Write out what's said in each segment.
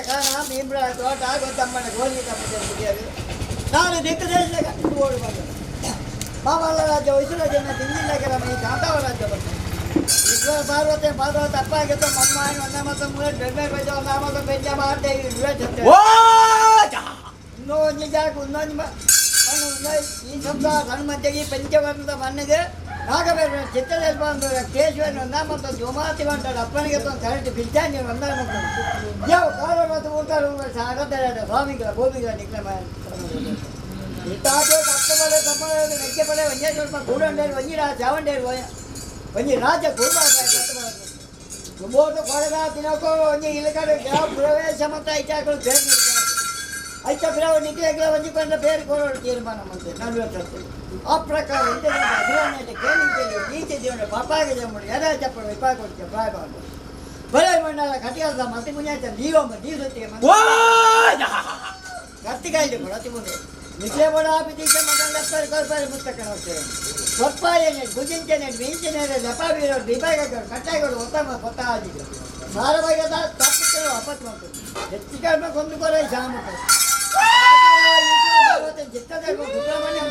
ಕಾಣ ಭೀಮ್ರ ತೋಟ ಗೊತ್ತಮ್ಮನ ಗೋಲಿ ತಮ್ಮ ನಾನು ದಿಕ್ಕ ದೇಶದ ಕಟ್ಟು ಓಡಿ ಬಂದೆ. ಮಾಮಲ್ಲ ರಾಜ್ಯ ಹೊಯ್ಸಳ ಜನ ತಿಂದಿಲ್ಲ ಕೆಲವು ಈ ಕಾಂತಾವ ರಾಜ್ಯ ಬಂದೆ. ಈಶ್ವರ ಪಾರ್ವತಿ ಪಾರ್ವತಿ ಅಪ್ಪ ಆಗಿತ್ತು ಮಮ್ಮ ಒಂದ ಮತ್ತು ಮೂರು ಬೆಮ್ಮೆ ಬೈದ ಒಂದ ಮತ್ತು ಬೆಂಜ ಮಾಡ್ತೇವೆ. ಇನ್ನೂ ಒಂಜಿ ಜಾಗ ಇನ್ನೊಂದು ಮಣ್ಣು ಈ ಸಂಸಾರ ಸಣ್ಣ ಮಧ್ಯೆ ಪಂಚವರ್ಣದ ಮಣ್ಣಿಗೆ ನಾಗಬೇಡ ಚಿತ್ರದಲ್ಲಿ ಬಂದು ಕೇಶವನ ಒಂದ ಮತ್ತು ಜೋಮಾತಿ ಬಂಟಾడు ಅಪ್ಪನಿಗೆ ಕರೆಂಟ್ ಬಿದ್ದಾನೆ ಒಂದ ಮತ್ತು ಯಾವ ಕಾಲ ಮತ್ತು ಊಟ ಸಾಗದ ಸ್ವಾಮಿಗಳ ಭೂಮಿಗಳ ನಿಗ್ರಹ ಇತ್ತಾಚೆ ತಪ್ಪಬಲೆ ತಪ್ಪಲೆ ಮೆಕ್ಕೆ ಪಡೆ ಒಂಜೇ ಸ್ವಲ್ಪ ಕೂಡಂಡೇರು ಒಂಜಿ ರಾಜ ಚಾವಂಡೇರು ಒಂಜಿ ರಾಜ್ಯ ಕೂಡಬಾರ್ದು ಕೊಡಗ ತಿನ್ನೋಕೋ ಒಂಜಿ ಇಲ್ಲಕಡೆ ಯಾವ ಪ್ರವೇಶ ಮತ್ತು ಐಚಾಕಲು ಬೇರೆ ಐತ ಪಿರವು ನಿಕ್ಲೆಗ್ಲ ಒಂಜಿ ಪಂಡ ಬೇರೆ ಕೊಡೋಡು ತೀರ್ಮಾನ ಮಂತೆ ನಲ್ವತ್ತು. ಆ ಪ್ರಕಾರ ಅಭಿಮಾನ ಕೇಳಿ ಕೇಳಿ ನೀಚೆ ಜೀವನ ಪಾಪಾಗಿದೆ ಎದ ಚಪ್ಪಡು ವಿಪಾಕ ಕೊಡ್ತೀವಿ ಪ್ರಾಯಬಾರ್ದು ಬರೇ ಮಂಡಲ ಕಟ್ಟಿಯಾದ ಮತ್ತೆ ಮುಂಜಾನೆ ನೀವೊಮ್ಮ ನೀಸುತ್ತಿಗೆ ಕತ್ತಿಗಾಯ್ದು ಕೊಡ ಮುಂದೆ ನಿಕ್ಲೆ ಬಡ ಆಪಿ ಮಗನ ಲೆಪ್ಪರಿ ಕೊರ್ಪಾರಿ ಮುತ್ತಕ್ಕನ ಕೊರ್ಪಾಯನೆ ಭುಜಿಂಚನೆ ಮೀಂಚನೆ ಲೆಪಾವೀರೋ ವಿಭಾಗಗಳು ಕಟ್ಟಾಯಗಳು ಒತ್ತಮ ಕೊತ್ತ ಆಗಿದೆ ಸಾರಭಾಗದ ತಪ್ಪು ಅಪತ್ ಮಾಡ್ತದೆ ಹೆಚ್ಚು ಕಡಿಮೆ ಕೊಂದು ಕೊರೆ ಶಾಮಕ ಚಿತ್ತದ ಸುಬ್ರಹ್ಮಣ್ಯ.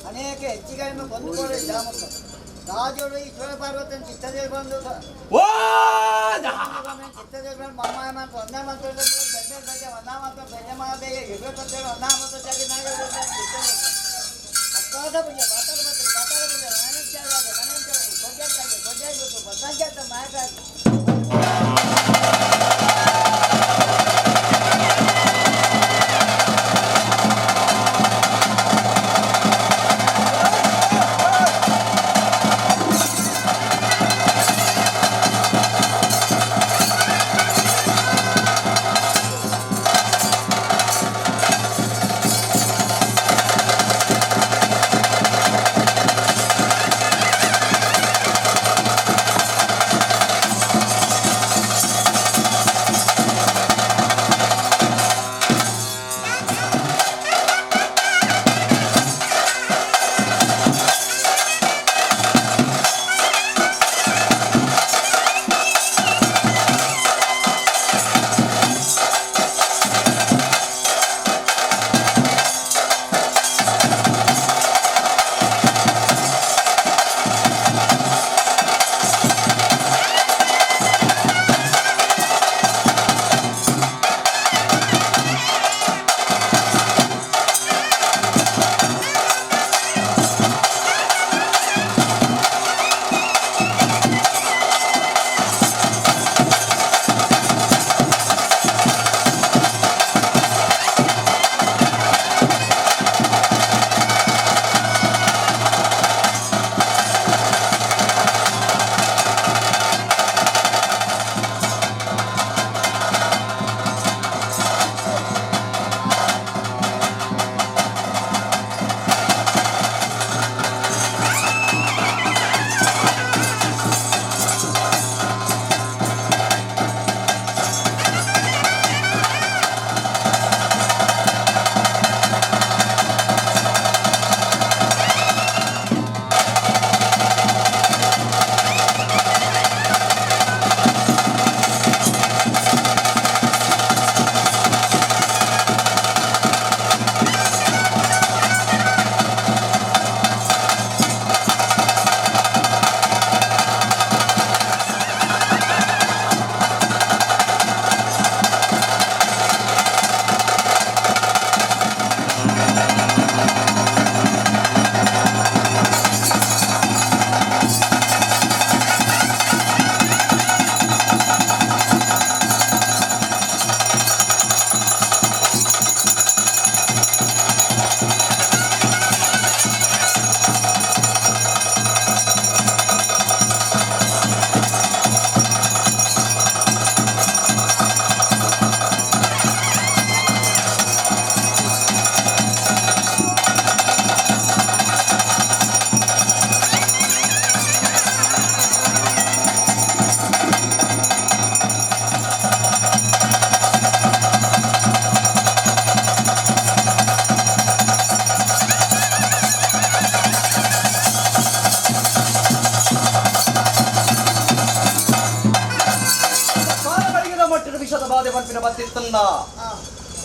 ಅನೇಕ ಹೆಚ್ಚಿಗೆ ಬಂದುಕೊಳ್ಳಿ ರಾಜರು ಈಶ್ವರ ಪಾರ್ವತನ ಚಿತ್ತದಲ್ಲಿ ಬಂದು ಚಿತ್ತದಲ್ಲಿ ಬಂದು ಮಮ್ಮ ಮಂತ್ರ ಒಂದೇ ಮಂತ್ರ ಬೆಣ್ಣೆ ಬಗ್ಗೆ ಒಂದಾ ಮಂತ್ರ ಬೆಣ್ಣೆ ಮಹಾದೇಯ ಯುಗ ಒಂದಾ ಮಂತ್ರ ಅಕ್ಕಾದ ಪೂಜೆ ಬಾತಾಡ ಬರ್ತಾರೆ ಬಾತಾಡ ಪೂಜೆ ಮನೆ ಕೊಡ್ಯಾಕಾಗಿ ಕೊಡ್ಯಾಗಬೇಕು ಬಸಂಚಾತ ಮಾಯಕಾಗಿ.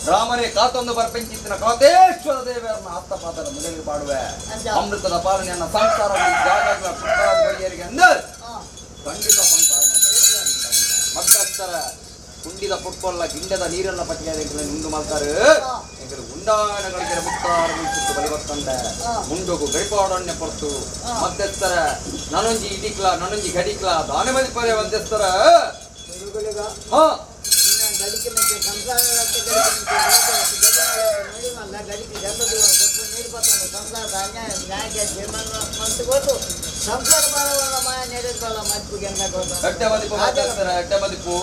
ರಾಮನೇ ಕಾತೊಂದು ಬರ್ಪೆಂಚಿತ್ತಿನ ಕಾತೇಶ್ವರ ದೇವರನ್ನ ಹಸ್ತಪಾದರ ಮುದಲಿಗೆ ಪಾಡುವೆ. ಅಮೃತದ ಪಾಲನೆಯನ್ನ ಸಂಸಾರ ಜಾಗಗಳ ಪುಟ್ಟಾದ ಅಂದರೆ ಖಂಡಿತ ಸಂಸಾರ ಮಧ್ಯಸ್ಥರ ಕುಂಡಿದ ಪುಟ್ಕೊಲ್ಲ ಗಿಂಡದ ನೀರೆಲ್ಲ ಪಟ್ಟಿಗೆ ನುಂಗು ಮಾಡ್ತಾರೆ. ಎಂಕಲು ಉಂಡಾನಗಳಿಗೆ ಮುಕ್ತಾರ ಮುಚ್ಚಿತ್ತು ಬಲಿ ಬತ್ತಂಡೆ ಮುಂಡೋಗು ಗಡಿಪಾಡೊನ್ನೆ ಪೊರ್ತು ಮಧ್ಯಸ್ಥರ ನನೊಂಜಿ ಇಡಿಕ್ಲ ನನೊಂಜಿ ಗಡಿಕ್ಲ ದಾನೆ ಮದಿಪರೆ ಮಧ್ಯಸ್ಥರ. ಹಾ ಎಡ್ಡೆ ಮದಿಪು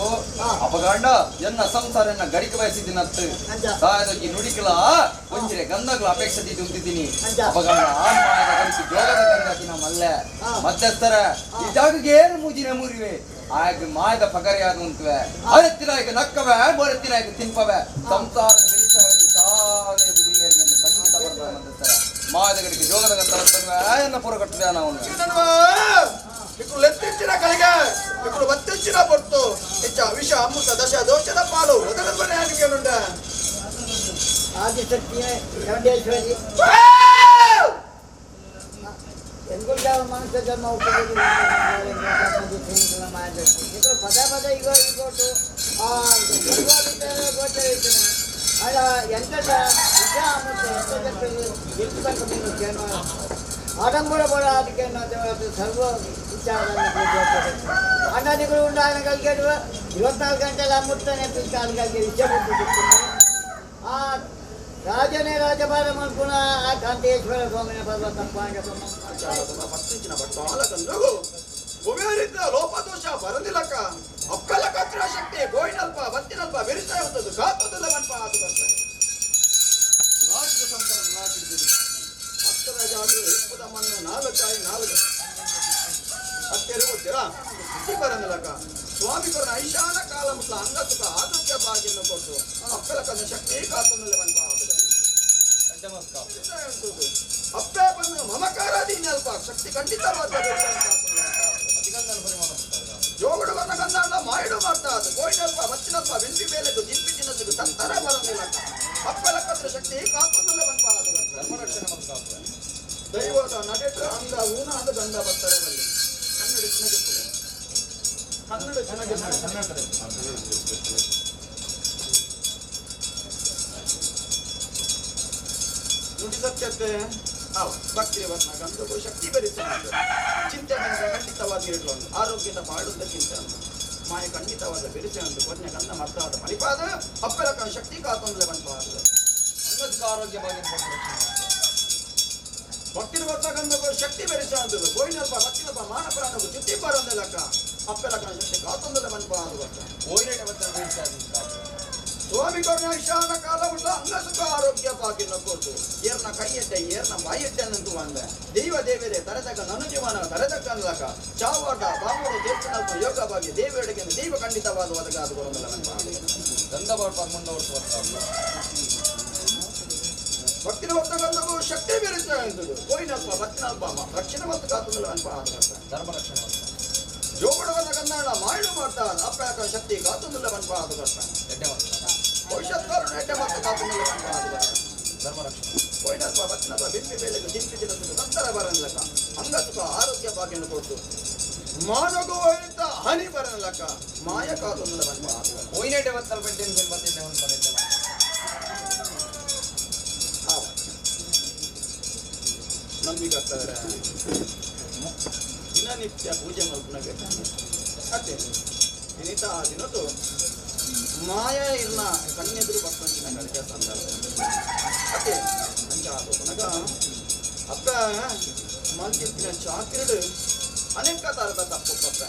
ಅಪಗಾಂಡ ಎನ್ನ ಸಂಸಾರ ಎನ್ನ ಗಡಿಕೆ ಬಯಸಿದ್ದೀನತ್ತು ಸಾಯದೊಂಜಿ ನುಡಿಕಲ ಒಂಜಿರೆ ಗಂಧಗಳ ಅಪೇಕ್ಷೆ ಉಂತಿದ್ದೀನಿ. ಅಪಗಾಂಡ ಆ ಮಾಯದ ಗಡಿಕೆ ಜೋಗದ ಗಂಧಾಕಿನ ಮಲ್ಲೆ ಮಧ್ಯಸ್ಥರ ಈ ಜಾಗಕ್ಕೆ ಏನು ಮೂಜಿನ ಮುರಿವೆ ಆಗ ಮಾಯದ ಪಗರಿಯಾದ ಉಂಟುವೆ ಅರತ್ತಿನಾಯಕ ನಕ್ಕವೆ ಬರತ್ತಿನಾಯಕ ತಿನ್ಪವೆ ಸಂಸಾರ ಮಂದಿಸ್ತಾರ ಮಾದಗಡಿಗೆ ಜೋಗದ ಗಂತ ಪೂರ ಕಟ್ಟದೆ ನಾವು ఇప్పుడు లెత్తించిన కలిగా ఇప్పుడు వత్తించిన పొట్టు ఇచ్చ విష అమృత దశ దోషద పాలు వదలబడడానికి ಆದಿಶಕ್ತಿಯ ಚೌಂಡೇಶ್ವರಿ ఎందుకుంటావు మనుష్య జన్మ ఉపయోగించి ఇప్పుడు పదే పదే ఇగో ఇగోటు గోచరిస్తున్నా అలా ఎంత విష అమృత ఎంత చెప్పేది మీరు ఆడంబర కూడా సర్వ విచారాన్ని అన్నది కూడా ఉండాలని కలిగాడు 24 గంటల అమృతనే పిలిచాను కలిగే విషయం చెప్తున్నాను. ఆ రాజనే రాజభారం అనుకున్న ఆ కాంతేశ్వర స్వామిని పర్వతం లోపదోష వరందిలక అక్కల కత్ర శక్తి బోయినల్ప వత్తినల్ప వెరిసాయ ఉంటదు కాతుదల మన్ప ఆదుగర్త రాజు సంసారం రాజు అత్తరాజాడు ఇప్పుదమ్మను నాలుకాయి నాలుగు ಅತ್ತೆರುವುದಿರ ಬರಂದಿಲಕ ಸ್ವಾಮಿ ಕೊರನ ಐಶಾನ ಕಾಲ ಮುಟ್ಲ ಅಂಗಸುಖ ಆರೋಗ್ಯ ಭಾಗ್ಯವನ್ನು ಕೊಟ್ಟು ಅಕ್ಕಲ ಕನ್ನ ಶಕ್ತಿ ಕಾತುನಲ್ಲ ಮನ್ಪ ಅಪ್ಪೆ ಬಂದು ಮಮಕಾರದೀನಲ್ಪ ಶಕ್ತಿ ಖಂಡಿತವಾದ ಜೋಗಡು ಬನ್ನ ಗಂಧಾಂಡ ಮಾಯಿಡು ಮಾಡ್ತಾ ಅದು ಗೋಯಿನಲ್ಪ ಬಚ್ಚಿನಲ್ಪ ಬೆಂಪಿ ಮೇಲೆದು ಜಿಂಪಿ ತಿನ್ನದು ತಂತರ ಬರಂದಿಲ್ಲ ಅಪ್ಪಲಕ್ಕದ್ರ ಶಕ್ತಿ ಕಾತುನಲ್ಲ ಮನ್ಪ ಧರ್ಮರಕ್ಷಣೆ ದೈವದ ನಡೆದು ಅಂಗ ಊನ ಅಂದ ಗಂಧ ಬರ್ತಾರೆ ಬಲ್ಲಿ ಕನ್ನಡ ಚೆನ್ನಾಗಿರ್ತದೆ ಕನ್ನಡ ಚೆನ್ನಾಗಿರ್ತದೆ. ನುಡಿ ಸತ್ಯತೆ ಭಕ್ತಿ ವರ್ಣ ಗಂಧವು ಶಕ್ತಿ ಬೆರೆಸಿ ಚಿಂತೆ ಬಂದರೆ ಖಂಡಿತವಾಗಿ ಇರಲು ಆರೋಗ್ಯದ ಪಾಡುತ್ತ ಚಿಂತೆ ಅಂತ ಮಾಯ ಖಂಡಿತವಾದ ಬೆರೆಸೆ ಅಂತ ಕೊನ್ಯ ಗಂಧ ಮರ್ತಾದ ಮಣಿಪಾದ ಅಪ್ಪಲಕ ಶಕ್ತಿ ಕಾತೊಂದಲೆ ಬಂದ ಆರೋಗ್ಯ ಭಕ್ತಿನ ಬರ್ತ ಗಂಧವು ಶಕ್ತಿ ಬೆರೆಸ ಅಂತದ್ದು ಗೋಯಿನಲ್ಪ ಭಕ್ತಿನಲ್ಪ ಮಾನ ಪ್ರಾಣವು ಚುಟ್ಟಿ ಬಾರಂದಲಕ್ಕ ಅಪ್ಪಲಕ ಶಕ್ತಿ ಕಾತೊಂದಲೆ ಬಂದ ಸ್ವಾಮಿ ಕರುಣ ಈಶಾನ ಕಾಲ ಉಳ್ಳ ಅಂಗಸುಖ ಆರೋಗ್ಯ ಭಾಗ್ಯನ ಕೊಟ್ಟು ಏರ್ನ ಕೈಯೆಟ್ಟೆ ಏರ್ನ ಬಾಯೆಟ್ಟೆ ಅನ್ನಂತು ಬಂದ ದೈವ ದೇವರೇ ತರತಕ್ಕ ನನು ಜೀವನ ತರತಕ್ಕ ಅನ್ಲಕ ಚಾವಾಟ ಬಾಬುಡು ದೇವಸ್ಥಾನ ಯೋಗ ಭಾಗ್ಯ ದೇವರಿಗೆ ದೈವ ಖಂಡಿತವಾದ ಒದಗಾದ ಬರೋದಲ್ಲ ಗಂಧ ಭಕ್ತಿನ ಭಕ್ತ ಗಂಧವು ಶಕ್ತಿ ಬೆರೆಸ ಎಂತದ್ದು ಕೋಯಿನಲ್ಪ ಭಕ್ತಿನಲ್ಪ ರಕ್ಷಣೆ ಮತ್ತು ಕಾತುದಲ್ಲ ಅನ್ಪ ಧರ್ಮ ರಕ್ಷಣೆ ಜೋಗುಡವನ್ನ ಗಂಧಾಣ ಮಾಯಡು ಮಾಡ್ತಾ ಅಪ್ಪ ಶಕ್ತಿ ಕಾತುದಲ್ಲ ಅನ್ಪ ಭವಿಷ್ಯತ್ಕಾರಣ ಎಡ್ಡೆ ಮತ್ತು ಕಾತುದಲ್ಲ ಅನ್ಪ ಧರ್ಮ ರಕ್ಷಣೆ ಕೋಯಿನಲ್ಪ ಭಕ್ತಿನಲ್ಪ ಬಿಂಬಿ ಬೇಲೆಗೆ ಜಿಂಪಿ ದಿನದ ಸಂತರ ಬರನ್ಲಕ ಅಂಗಸುಖ ಆರೋಗ್ಯ ಭಾಗ್ಯವನ್ನು ಕೊಟ್ಟು ಮಾನಗು ಹೋಯಿತ ಹನಿ ಬರನ್ಲಕ ಮಾಯ ಕಾತುದಲ್ಲ ಅನ್ಪ ಹೋಯ್ನೇಟೆ ಬತ್ತಲ್ ಟೆನ್ಷನ್ ಬಂದಿದ್ದೆ ಒಂದು ಬಂದಿದ್ದೆ ನಂಬಿಕರ್ತಾರೆ ದಿನನಿತ್ಯ ಪೂಜೆ ಮಲ್ಪುನಗೆ ಅತ್ತೆ ದಿನಿತ ಆ ದಿನದ್ದು ಮಾಯ ಇಲ್ಲ ಕಣ್ಣೆದುರು ಬರ್ತಂಚಿನ ಕಡೆಗೆ ಸಂದರ್ಭ ಅತ್ತೆ ಅಂಚ ಆದ ಅಪ್ಪ ಮಲ್ತಿತ್ತಿನ ಚಾಕ್ರಿಡು ಅನೇಕ ತರದ ತಪ್ಪು ಪಪ್ಪ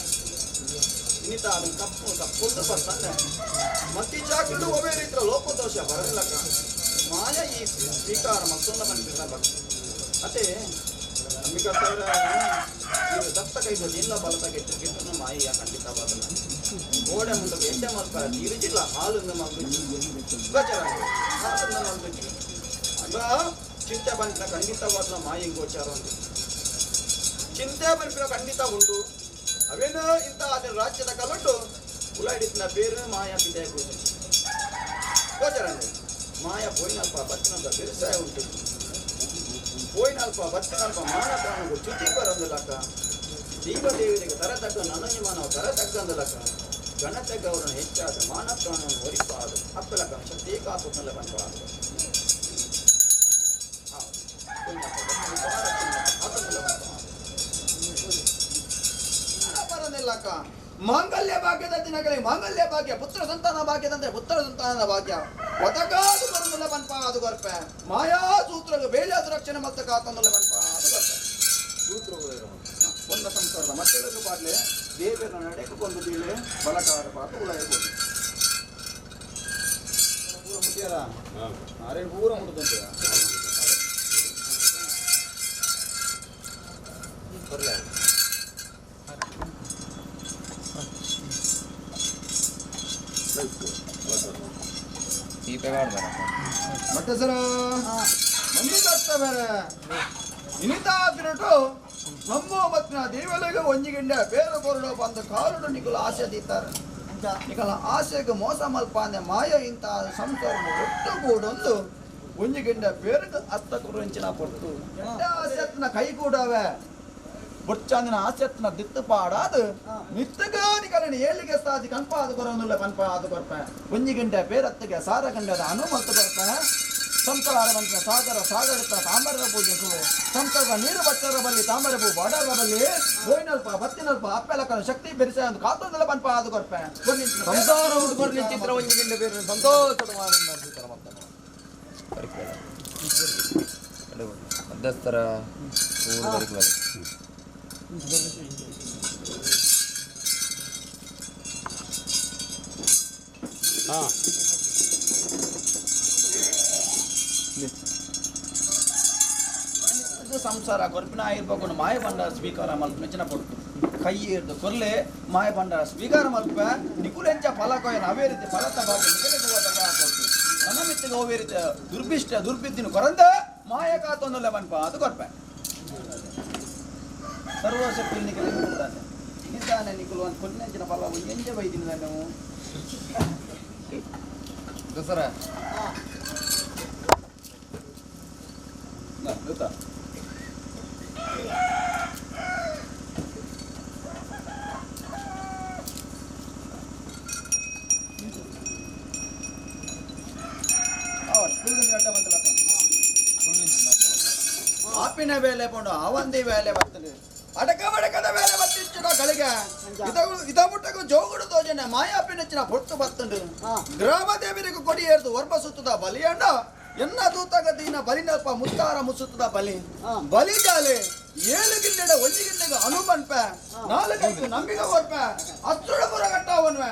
ಇನ್ನಿತ ಅದನ್ನ ತಪ್ಪು ತಪ್ಪುಂದು ಬರ್ತಾನೆ ಮತ್ತಿ ಚಾಕ್ರಿಡು ಒಬ್ಬೇ ರೀತಿಯ ಲೋಪದೋಷ ಬರಲಿಲ್ಲಕ್ಕ ಮಾಯ ಈ ಸ್ವೀಕಾರ ಮತ್ತೊಂದು ಬಂದಿಲ್ಲ ಭಕ್ತಿ ಅತ್ತೆ ನಂಬಿಕರ್ತವ್ರ ದತ್ತ ಕೈದು ನಿಲ್ಲ ಬಲತ ಕೆಟ್ಟು ಗಿಟ್ಟನು ಮಾಯಿಯ ಖಂಡಿತವಾದಲ್ಲ ಗೋಡೆ ಮುಂದೆ ಎಡ್ಡೆ ಮಲ್ಪ ತಿರುಜಿಲ್ಲ ಹಾಲಿಂದ ಮಲ್ಬಿಚ್ಚು ಗೋಚಾರ ಹಾಲಿಂದ ಮಲ್ಬಿಚ್ಚು ಅಲ್ಲ ಚಿಂತೆ ಬಂದ ಖಂಡಿತವಾದ ಮಾಯಿ ಗೋಚಾರ ಉಂಟು ಚಿಂತೆ ಬಂದ ಖಂಡಿತ ಉಂಟು ಅವೇನು ಇಂಥ ಅದರ ರಾಜ್ಯದ ಕಲೊಟ್ಟು ಉಲಾಡಿಸಿನ ಬೇರು ಮಾಯಾ ಬಿದ್ದೆ ಗೋಚಾರ ಮಾಯ ಪೋಯಿನಲ್ಪ ಬತ್ತಿನಲ್ಪ ಬೆರುಸಾಯ ಉಂಟು ಪೋಯಿನಲ್ಪ ಬತ್ತಿನಲ್ಪ ಮಾನ ಪ್ರಾಣವು ಚ್ಯುತಿ ಬರಂದಿಲ್ಲಕ್ಕ ದೈವದೇವರಿಗೆ ತರತಕ್ಕ ನನಗೆ ತರತಕ್ಕಂದಲಕ್ಕ ಗಣತೆ ಗೌರವ ಹೆಚ್ಚಾದ ಮಾನ ಪ್ರಾಣವನ್ನು ಒರಿಪಾದು ಅಪ್ಪಲಕ್ಕ ಶಕ್ತಿ ಕಾಪುತ್ತಲ್ಲ ಬಂದವಾದ ಬರನಿಲ್ಲಕ್ಕ ಮಾಂಗಲ್ಯ ಭಾಗ್ಯದ ದಿನಗಳಿಗೆ ಮಾಂಗಲ್ಯ ಭಾಗ್ಯ ಪುತ್ರ ಸಂತಾನ ಭಾಗ್ಯದಂದ್ರೆ ಪುತ್ರ ಸಂತಾನದ ಭಾಗ್ಯ ಒದಗಾದು ಬರುದಿಲ್ಲ ಬನ್ಪ ಅದು ಗರ್ಪೆ ಮಾಯಾ ಸೂತ್ರಗಳು ಬೇಲಾದ ರಕ್ಷಣೆ ಮತ್ತು ಕಾತಂದುಲ್ಲ ಬನ್ಪ ಅದು ಗರ್ಪೆ ಒಂದ ಸಂಸಾರದ ಮಕ್ಕಳಿಗೂ ಪಾಡ್ಲೆ ದೇವರ ನಡೆಗೆ ಕೊಂದು ಬೀಳೆ ಬಲಕಾರ ಪಾತು ಉಳಾಯಬಹುದು ಪೂರ ಮುಟ್ಟಿಯಾರ ಆರೇಳು ಪೂರ ಮುಟ್ಟುತ್ತಂತೆ ಬರ್ಲ ದೀಪ ಮಾಡ್ದಾರ ಮತ್ತೆ ಸರ ನಂಬಿಕರ್ತವರೆ ಇನಿತಾದಿನಟು ನಮ್ಮ ಮತ್ತಿನ ದೇವಲಿಗೆ ಒಂಜಿಗಿಂಡ ಬೇರೆ ಕೊರಡು ಬಂದ ಕಾಲುಡು ನಿಕುಲ ಆಸೆ ದೀತಾರೆ ನಿಕಲ ಆಸೆಗೆ ಮೋಸ ಮಲ್ಪಾಂದೆ ಮಾಯ ಇಂತ ಸಂಸಾರ ಒಟ್ಟುಗೂಡೊಂದು ಒಂಜಿಗಿಂಡ ಬೇರೆ ಅಸ್ತ ಕುರಂಚಿನ ಪೊರ್ತು ಆಸೆತ್ನ ಕೈ ಕೂಡವೆ ಬೊಚ್ಚಾಂದಿನ ಆಸೆತ್ನ ದಿತ್ತು ಪಾಡಾದು ಮಿತ್ತಗ ನಿಕಲನ ಏಳಿಗೆ ಸಾದಿ ಕನ್ಪಾದ ಕೊರೊಂದುಲ್ಲ ಪನ್ಪ ಆದು ಕೊರ್ಪ ಒಂಜಿಗಿಂಡ ಬೇರತ್ತಿಗೆ ಸಾರ ಗಂಡದ ಅನುಮತ್ತು ಕೊರ್ಪ ಸಂಸಾರ ಬಂತ ಸಾಗರ ಸಾಗರತ್ತ ತಾಮರದ ಪೂಜೆ ಸಂಸಾರ ನೀರು ಬಚ್ಚರ ಬಲ್ಲಿ ತಾಮರ ಪೂ ಬಾಡರ ಬಲ್ಲಿ ಗೋಯಿನಲ್ಪ ಬತ್ತಿನಲ್ಪ ಅಪ್ಪೆಲಕನ ಶಕ್ತಿ ಬೆರೆಸ ಒಂದು ಕಾತೊಂದಲ ಪನ್ಪ ಆದು ಕೊರ್ಪ ಸಂಸಾರ ಹುಡುಗರು ಚಿತ್ರ ಒಂಜಿಗಿಂಡ ಬೇರೆ ಸಂತೋಷದ ಮಧ್ಯಸ್ಥರ ಊರು ಬರಿಕುಲ ಸಂಸಾರ ಕೊರ್ಪಿನ ಆಯಿರ್ಬೇಕು ಮಾಯ ಭಂಡಾರ ಸ್ವೀಕಾರ ಮಲ್ಪ ಮೆಚ್ಚಿನ ಪೊಡ್ತು ಕೈ ಇರ್ದು ಕೊರ್ಲೆ ಮಾಯ ಭಂಡಾರ ಸ್ವೀಕಾರ ಮಲ್ಪ ನಿಕುಲೆಂಚ ಫಲ ಕೊಯ್ಯನ ಅವೇ ರೀತಿ ಫಲತ ಭಾಗ್ಯ ನಿಕಲೆ ಕೊಡ್ತು ನನ್ನ ಮಿತ್ತಿಗೆ ಅವೇ ರೀತಿ ದುರ್ಬಿಷ್ಟ ದುರ್ಬಿದ್ದಿನ ಕೊರಂದ ಮಾಯ ಕಾತೊಂದುಲ್ಲ ಬನ್ಪ ಅದು ಕೊರ್ಪೆ ಸರ್ವಶಕ್ತಿ ನಿಕಲೆ ನಿಕುಲ್ದಾನೆ ನಿಧಾನೆ ನಿಕುಲು ಒಂದು ಕೊನ್ನೆಂಚಿನ ಫಲ ಎಂಜ ಬೈದಿನ ನಾವು ದಸರಾ ಗೊತ್ತಾ ಆಪಿನ ಬೇಲೆ ಪೋಂಡು ಅವಂದಿ ಬೇಲೆ ಬರ್ತದೆ ಅಡಕ ಬಡಕದ ಬೇಲೆ ಬತ್ತಿಚ್ಚಿನ ಗಳಿಗೆ ಇದ ಮುಟ್ಟకు ಜೋಗುಡು ತೋಜನೆ ಮಾಯಾಪಿನಚ್ಚಿನ ಪೊಟ್ಟು ಬತ್ತುಂಡು ಗ್ರಾಮ ದೇವರಿಗೆ ಕೊಡಿ ಏರ್ದು ವರ್ಮ ಸುತ್ತದ ಬಲಿಯಣ್ಣ ಎನ್ನ ದೂತಗ ದೀನ ಬಲಿನಲ್ಪ ಮುತ್ತಾರ ಮುಸುತ್ತದ ಬಲಿ ಬಲಿ ಜಾಲೆ ಏಳು ಗಿಂಡೆಡ ಒಂಜಿ ಗಿಂಡೆಗ ಅನುಬನ್ಪ ನಾಲ್ಕೈದು ನಂಬಿಕೆ ಕೊರ್ಪ ಅಸ್ತ್ರುಡ ಪುರ ಕಟ್ಟವನ್ವೆ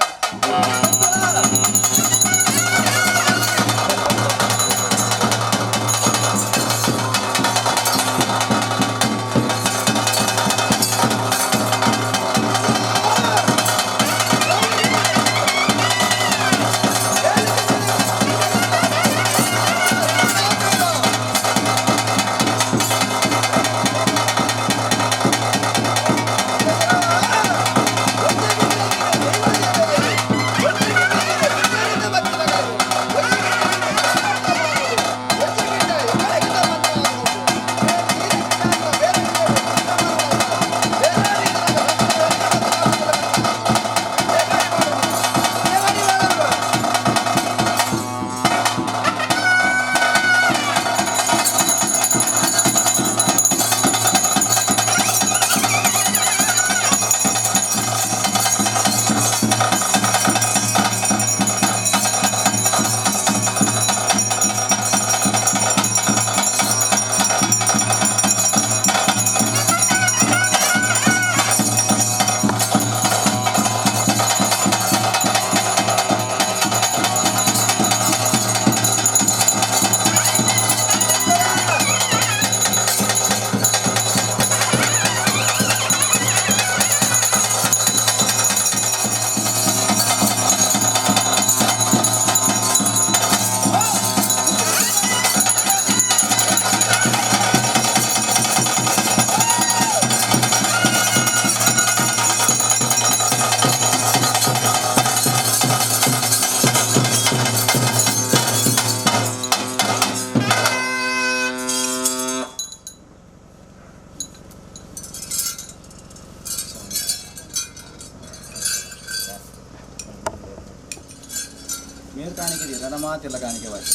ಮೇಲ್ಕಾಣಿಕೆ ಮಾತಿಲ್ಲ ಕಾಣಿಕೆ ಬಾಕಿ.